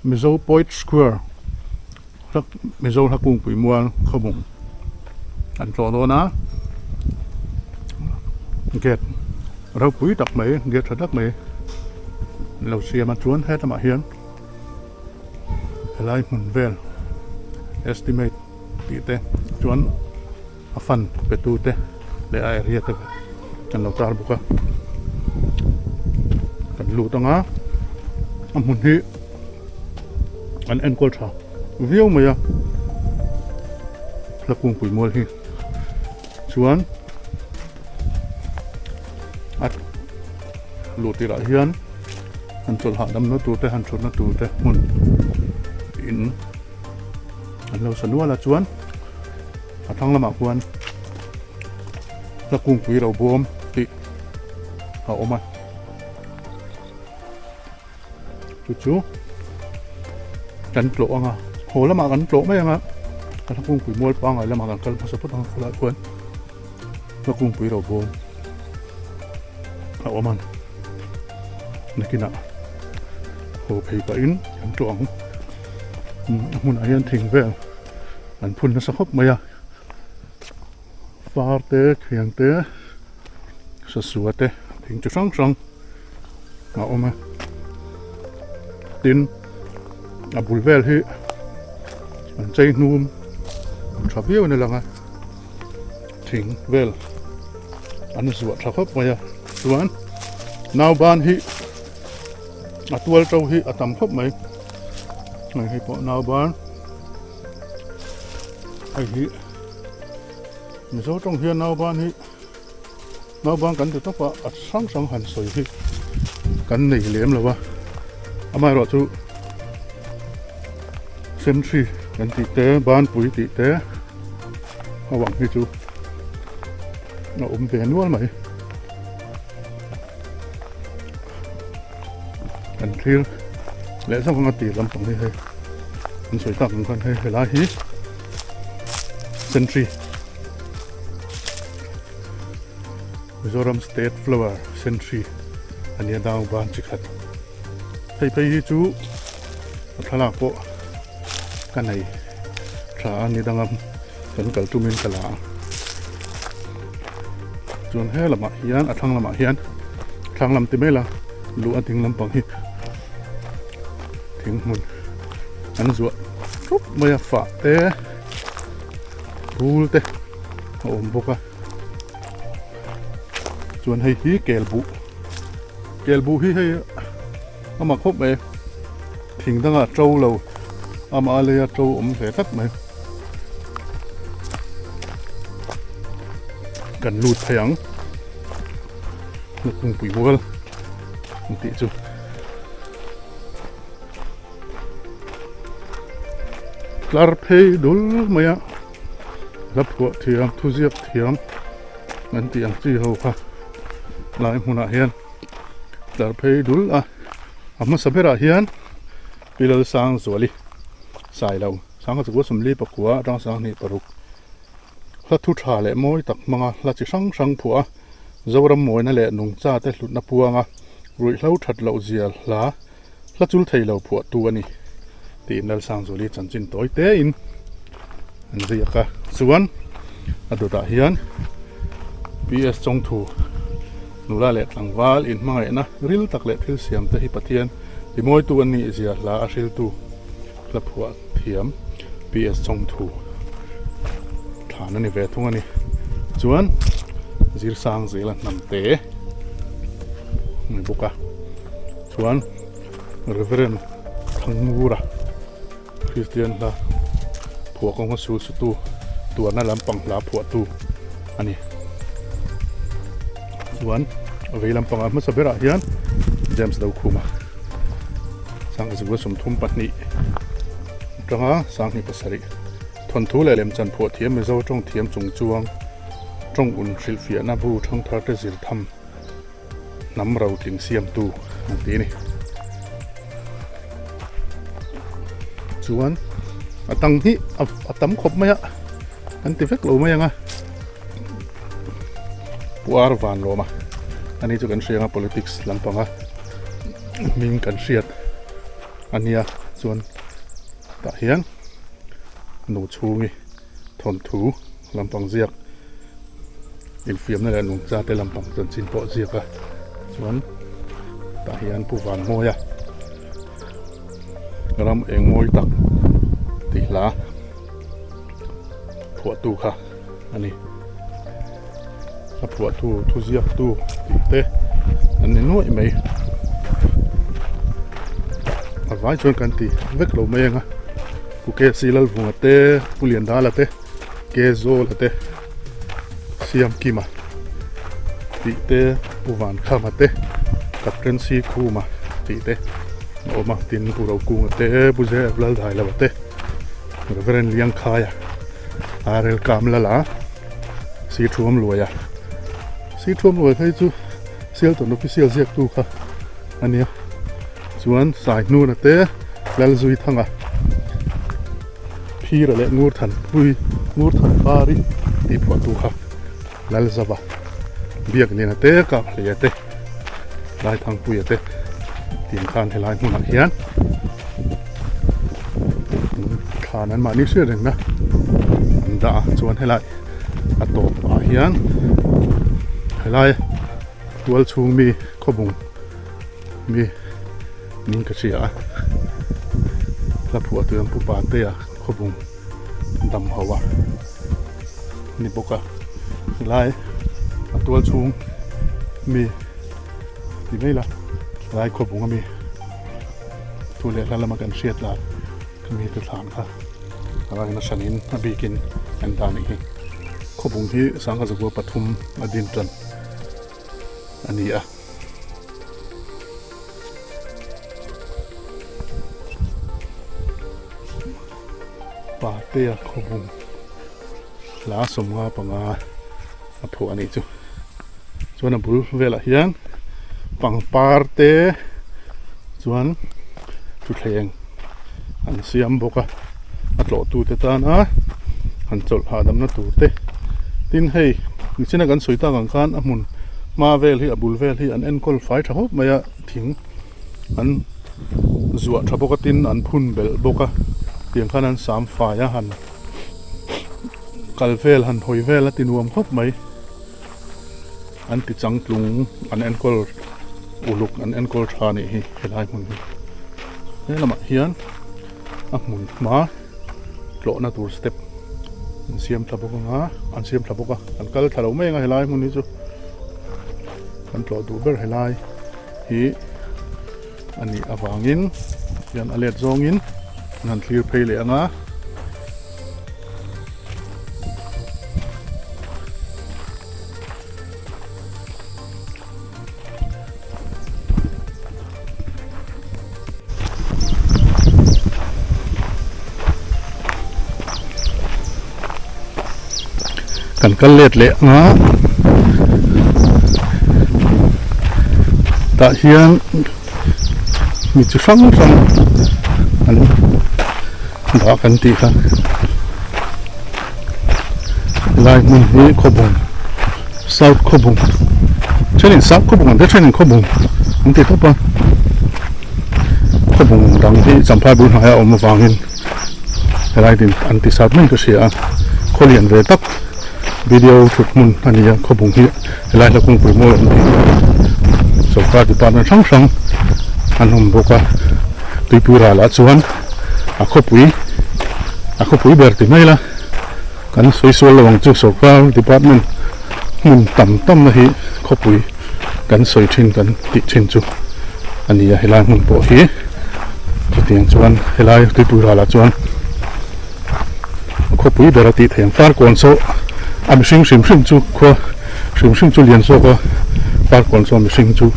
Mizo Poet Square hla Mizo hla kungpui mual khawbung an tlawh dawn a gate ropui tak mai gate tha tak mai an lo siam a chuan helamah hian helai hmun vel estimate tih te chuan a fund pe tu te leh a area te an lo tar bawk a kan lut ang a a hmun hi an enkawl tha viau mai a hla kungpui mual hi chuan a luh tirah hian han chawlh hahdamna tur te han thutna tur te hmun in an lo sa nual a chuan a thlang lamah khuan hla kungpui ro bawm tih a awm a chu chu kan tlawh ang a haw lamah kan tlawh mai ang a ka hla kungpui mual pangngai lamah kan kal hmasa phawt ang a khawlaiah khuan hla kungpui ro bawm a awm a nakinah haw phei pahin kan tlawh ang a hmunah hian thing vel an phun nasa khawp mai a far te thiang te sasua te thing chi hrang hrang a awm a tin a bul vel hi an chei hnum tha viau in a lang a thing vel an zuah tha khawp mai a chuan nauban hi a tual to hi a tam khawp mai hei hei pawh nauban hei hi mizo tawng hian nauban hi nauban kan ti tawp a a hrang hrang han sawi hi kan nei lem lo a amaherawh chu sentry kan tih te banpui tih te a vang hi chu a awm ve nual mai kan thlir leh zawk anga tir lampang hi hei an sawi tak ang khan hei helai hi sentry Mizoram state flower sentry a nia dang ban chi khat hei phei hi chu a thlalak pawh ka nei tha a ni danga kan kal tumin ka la a chuan he lamah hian a thlang lamah hian thlang lam ti mai la luh a ding lampang hi thing hmun an zuah thup mai a fah te phul te a awm bawk a chuan hei hi kel buh kel buh hi hei amah khawp mai thing dangah to lo amah a leia to awm ve tlat mai kan lut thei ang kungpui mual an tih chu tlar phei dul mai a hla phuah thiam thuziak thiam an tih ang chi ho kha lai hmunah hian tlar phei dul a a hmasa berah hian Pi Lalsangzuali Sailo Sangha Chukua Sawmli Pakua atang 2006 hla thu tha leh mawi tak hmanga hla chi hrang hrang phuah a Zoram mawina leh nungcha te hlutna puanga ruihhlo that loh zia hla hla chul thei lo phuah tu a ni tiin Lalsangzuali chanchin tawi te in an ziak a chuan a dawtah hian PS Chawngthu nula leh tlangval inhmangaihna ril tak leh thil siam te hi Pathian timawitu an nih zia hla a hriltu hla phuah thiam PS Chawngthu thlan a ni ve thung a ni chuan Zirsang zela hnam te ni bawk a chuan Reverend Thangmura Kristian hla phuah kawnga sul sutu tuarna lampang hla phuahtu a ni. Chuan a vei lampangah hmasa berah hian James Dokhuma 1932 atanga 2007 thawnthu leh lemchan phuah thiam Mizo tawng thiam chung chuang tawng un hrilhfiahna bu thangthar te zir tham hnam rotling siamtu an ti a ni. Chuan a dang hi a tam khawp mai a an ti vek lo mai ang a puar van lawm a ani chu kan hria ang a politics lampanga hming kan hriat a nia. Chuan tah hian nu chhungi thawnthu lampang ziak infiamna leh nungcha te lampang chanchin pawh a ziak a chuan tah hian Pu Vanmawia ram eng mawi tak tih hla phuahtu kha a ni. A phuahtu thuziaktu tih te an ni nuaih mai. A vai chuan kan ti vek lo mai ang a, Pu KC Lalvunga te, Pu Liandala te, Kezawla te, Siamkima tih te, Pu Vankhama te, Captain Sikhuma tih te a awm a, tin Pu Rokunga te, Pu JF Laldailova te, Reverend Liangkhaia, RL Kamlala. Si Thuam Luaia Si Thuam Luai phei chu Sialton official ziaktu kha a nia chuan Saihnuna te Lalzui Thanga Phira leh Ngurthan Pui Ngurthan Pari tih phuahtu kha Lalzava Biakliana te Kaphleia te Laithangpuia te tiang khan helai hmunah hian thlan an mahni hriat reng na an dah a chuan helai a tawp ah hian helai tual chhung mi khawbung mi ning ka hria a hla phuah tur an pu pa te a khawbung dam ho a ni bawk a helai a tual chhung mi ti mai la helai khawbung ami thu leh hla lama kan hriat lah khami te thlan kha a rain a hranin a bikin an dah anih hi khawbung hi sangha zakua pathum a din tan a ni a. Patea khawbung hla sawmnga panga a phuah a nih chu chuan a bul velah hian pangpar te chuan thutthleng an siam bawk a a tlawh tu te tana han chawlh hahdamna tur te tin hei nichina kan sawi tak ang khan a hmun hma vel hi a bul vel hi an enkawl fai tha khawp mai a thing an zuah tha bawk a tin an phun belh bawk a tiang khan an sam fai a han kal vel han hawi vel a ti nuam khawp mai an ti changtlung an enkawl uluk an enkawl tha a nih hi helai hmun hi he lamah hian a hmun hma tlawhna tur step an siam thla bawk ang a an siam thla bawk a an kal thla lo mai ang a helai hmun hi chu kan tlawh duh ber helai hi a nih avangin hian a let zawngin an han thlir phei leh ang a. Kan kal let leh ang a tah hian mi chi hrang hrang an dah kan tih kha helai hmun hi khawbung south khawbung thenin south khawbung an ti a thenin khawbung an ti tawp a khawbung dang hi champhai bul hnaiah a awm avangin helai din an ti sat mai ka hria a khaw lian ve tak video thut hmun a ni a khawbung hi helai hla kungpui mawi awm tih sorkar department hrang hrang an awm bawk a tuipui ralah chuan a khawpui a khawpui ber ti mai la kan sawi sual lo ang chu sorkar department hmun tam tam na hi khawpui kan sawi thin kan tih thin chu a ni a helai hmun pawh hi chutiang chuan helai tuipui ralah chuan khawpui ber a tih theih ang farkawn saw a mihring hrim hrim chu khua hrim hrim chu lian zawk a farkawn saw mihring chu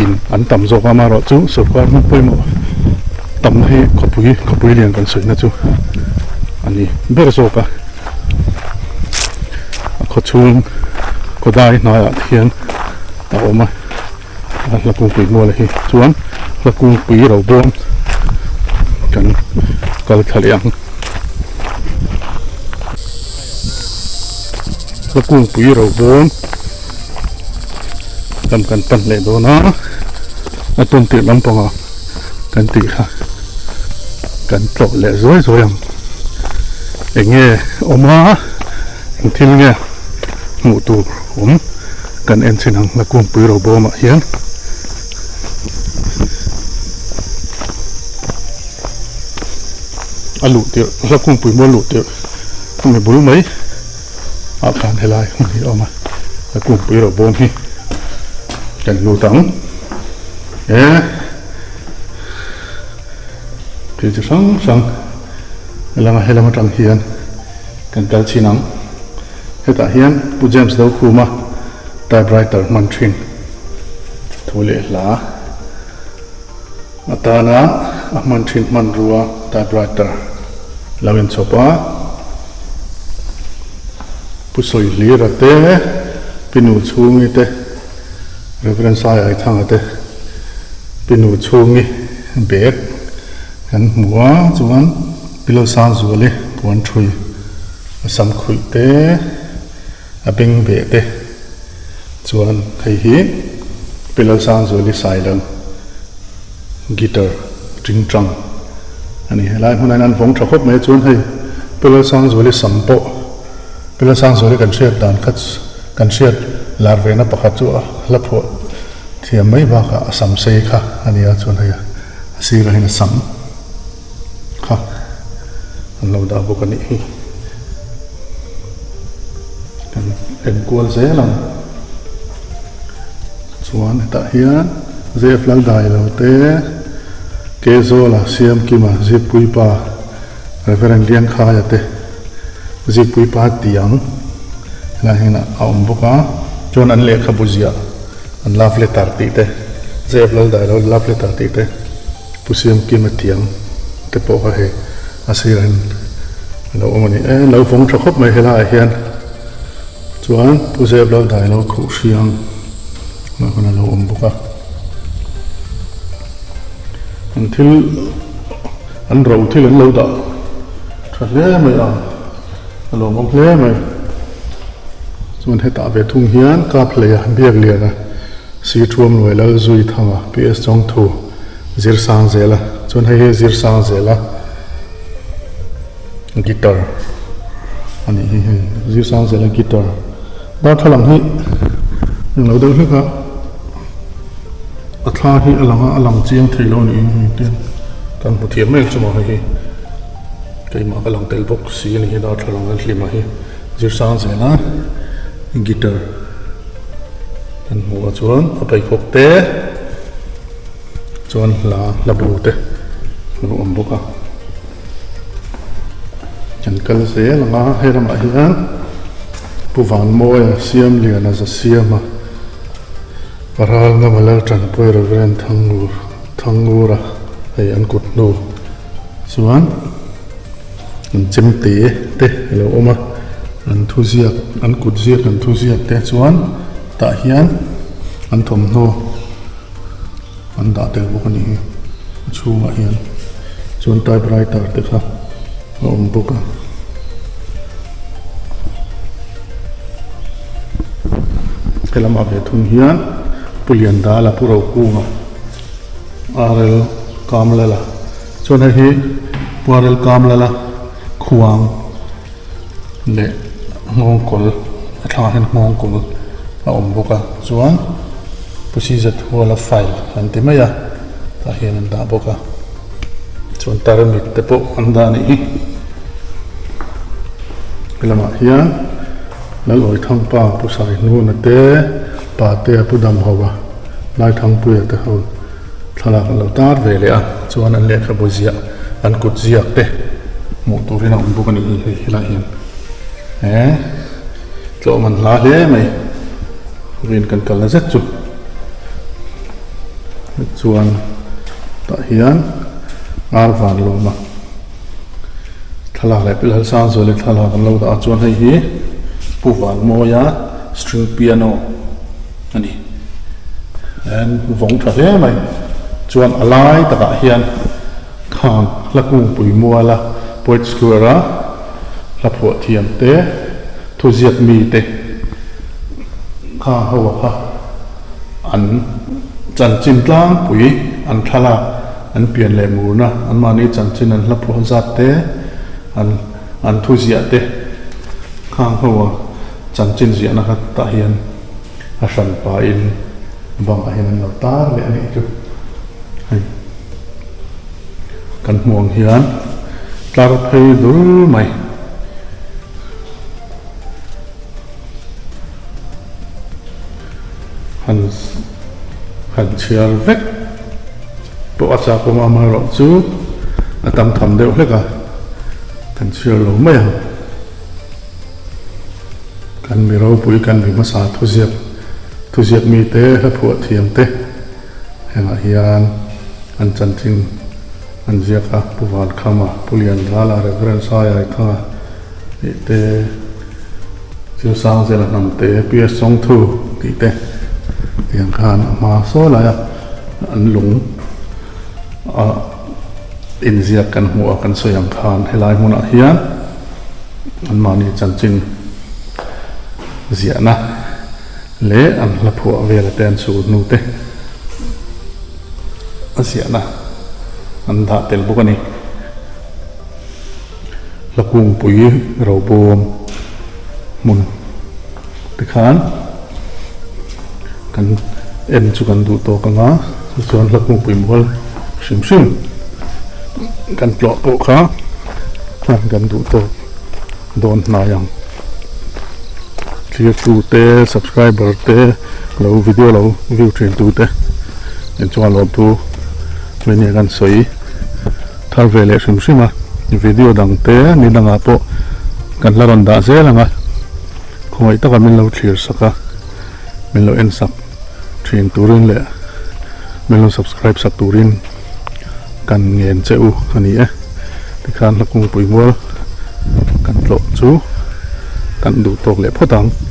in an tam zawk a amaherawhchu sorkar hmun pawimawh tamna hi khawpui khawpui lian kan sawina chu a ni ber zawk a a khaw chhung khawdai hnaiah te hian a awm a a hla kungpui mual hi chuan hla kungpui ro bawm kan kal thla leh ang hla kungpui ro bawm lam kan pan leh dawn a a tawn tirh lampangah kan tih kha. Kan tlawh leh zuai zuai ang. Eng nge awm a, eng thil nge hmuh tur awm kan en chhin ang Lakungpui Robawmah hian. A luh tirh, Lakungpui mual luh tirh a mi bul mai ah khan helai hmun hi a awm a, Lakungpui Robawm hi kan lut ang e. Thil chi hrang hrang a lang a, helam atang hian kan kal chhin ang. Hetah hian Pu James Dokhuma typewriter hman thin thu leh hla atana a hman thin hmanrua typewriter lo inchhawp a, Pu Sawihlira te, Pi Nuchhungi te, Rev. Sai Aithanga te Pi Nu chhungi bag kan hmu a, chuan Pi Lalsangzuali puan thui a sam khuih te, a beng beh te chuan hei hi Pi Lalsangzuali Sailo guitar tingtang a ni. Helai hmunah hian an vawng tha khawp mai a, chuan hei Pi Lalsangzuali sam pawh Pi Lalsangzuali kan hriat dan kha Kan hriat lar vehna pakhat chu a hla phuah thiam mai bakah a sam sei kha a nia chuan hei a sirah hian a sam kha an lo dah bawk a nih hi. Kan enkual zel ang chuan hetah hian Zef Laldailo te Kezawla Siamkima Zikpuipa Reverend Liangkhaia te Zikpuipa tiang helai hian a awm bawk a, chuan an lehkhabu ziah an love letter tih te Zep Laldailo love letter tih te Pu Siamkima tiang te pawh kha hei a sirah hian a lo awm a ni e, lo vawng tha khawp mai helaiah hian chuan Pu Zep Laldailo khuh hriang lah khan a lo awm bawk a, an thil. An ro thil an lo dah tha hle mai a, a lawmawm hle mai. Chuan hetah ve thung hian kap hleia biak liana si thuam luai lal zui thanga PS Chawngthu zir sang zel a, chuan hei hi zir sang zel a guitar a nih hi hei zir sang zel a guitar darthlalang hi englo deuh hlek a. A thla hi a lang a, a lang chiang thei lo niin hei tin kan hmu thiam mai ang chu maw hei hi keimah ka lang tel bawk si a ni hi darthlalang an hlim a hi zir sang zel a guitar kan hmu a chuan a pheikhawk te chuan hla hla bu te a lo awm bawk a kan kal zel ang a he lamah hian Pu Vanmawia Siamliana Zasiama. Ral ngama lal tanpui Rev. Thangur Thangura hei an kut hnu chuan an chemte te a lo awm a, an thu ziak an kut ziak an thu ziak te chuan tah hian an thawmhnaw an dah tel bawk a nih hi a chhungah hian chuan typewriter te kha a awm bawk a. Helamah ve thung hian Pu Liandala Pu Rokunga RL Kamlala chuan hei hi Pu RL Kamlala khuang leh nghawngkawl a thlangah hian nghawngkawl a awm bawk a chuan Pu Sizathuala file an ti mai a tah hian an dah bawk a chuan tarmit te pawh an dah a nih hi helamah hian. Lalawithangpa Pu Saihnuna te, Patea Pu Damhoa, Laithangpuia te ho thlalak an lo tar ve leh a, chuan an lehkhabu ziah an kut ziak te hmuh turin a awm bawk a nih hi hei helaiah hian he tlawm an hla hle mai vawiin kan kalna zet chu chuan tah hian ar van lawma. Thlalak leh Pilhal Sangzuali thlalak an lo dah a chuan hei hi Pu Vanmawia string piano a ni an vawng tha hle mai chuan a lai takah hian khang hla kungpui muala poet square a hla phuah thiam te thuziak mi te khang ho a kha an chanchin tlangpui an thlalak. an pian leh murna an mahni chanchin an hla phuah zat te an an thu ziah te khang ho a chanchin ziahna kha tah hian a hran pahin bangah hian an lo tar leh a nih chu hei kan hmuh ang hian tlar phei dul mai. Han han chhiar vek pawh a chak awm a amaherawhchu a tam tham deuh hlek a kan chhiar lo mai ang. Kan mi ropui kan mi hmasa thuziak thuziak mite hla phuah thiam te hengah hian an chanchin an ziak a Pu Vankhama Pu Lianzala Reverend Saiaithanga tih te thil sang zela hnam te PS Chawngthu tih te tiang khan a hma sawi lai a an lung a inziak kan hmuh a kan sawi ang khan helai hmunah hian anmahni chanchin ziahna leh an hla phuah vela te an chhul hnu te a ziahna an dah tel bawk a ni. Hla kungpui robawm hmun tikhan kan en chu kan duh tawk ang a tichuan hla kungpui mual hrim hrim kan tlawh pawh kha hman kan duh tawk dawn hnai ang thlir tu te subscriber te lo video lo view thin tu te inchunga lawmthu many kan sawi. Thar ve leh hrim hrim a, video dang te ni dangah pawh kan la rawn dah zel ang a, khawngaih taka min lo thlir sak a, min lo en sak thin turin leh min lo subscribe sak turin kan ngen che u a ni e. Tikhan hla kungpui mual kan tlawh chu kan duh tawk leh phawt ang.